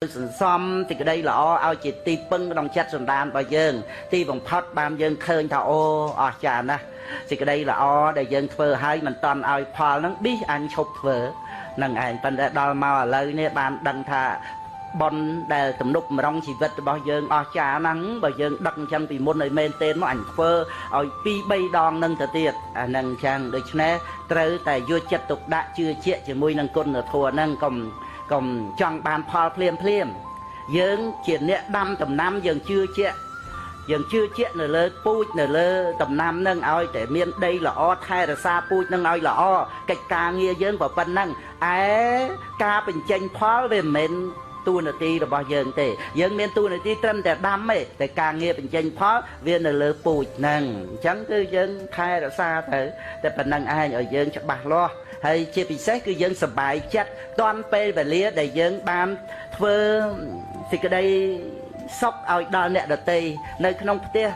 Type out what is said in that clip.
សន្សំសេចក្តីល្អឲ្យជាទីពឹងក្នុងចិត្តសន្តានរបស់យើង ទីបំផុតបានយើងឃើញថា អូ អស្ចារ្យណាស់ សេចក្តីល្អដែលយើងធ្វើឲ្យមិនតន់ឲ្យផលហ្នឹង ប៊ីសអញឈប់ធ្វើនឹងឯង។ ប៉ុន្តែដល់មកឥឡូវនេះ បានដឹងថាប៉ុនដែលទំនប់ម្រងជីវិតរបស់យើងអស្ចារ្យហ្នឹង បើយើងដឹកអញ្ចឹងពីមុនឲ្យមែនទេមក អញធ្វើឲ្យ 2 3 ដងនឹងទៅទៀតអានឹង។ អញ្ចឹងដូច្នេះ ត្រូវតែយកចិត្តទុកដាក់ជឿជាក់ជាមួយនឹងគុណធម៌ហ្នឹង កុំចង់បានផលភ្លាមភ្លាម។ យើងជាអ្នកដាំដំណាំ យើងជឿជាក់ យើងជឿជាក់នៅលើពូជ នៅលើដំណាំនឹង ឲ្យតែមានដីល្អ ថែរក្សាពូជនឹងឲ្យល្អ កិច្ចការងារយើងក៏ប៉ុណ្ណឹងឯ ការបញ្ចេញផលវាមិនមែនតួនាទីរបស់យើងទេ។ យើងមានតួនាទីត្រឹមតែដាំទេ តែការងារបញ្ចេញផលវានៅលើពូជហ្នឹង។ អញ្ចឹងគឺយើងថែរក្សាទៅតែប៉ុណ្្នឹងឯង ឲ្យយើងច្បាស់លាស់ ហើយជាពិសេសគឺយើងសប្បាយចិត្តតាន់ពេលវេលាដែលយើងបានធ្វើសេចក្តីសុខឲ្យដល់អ្នកដតីនៅក្នុងផ្ទះ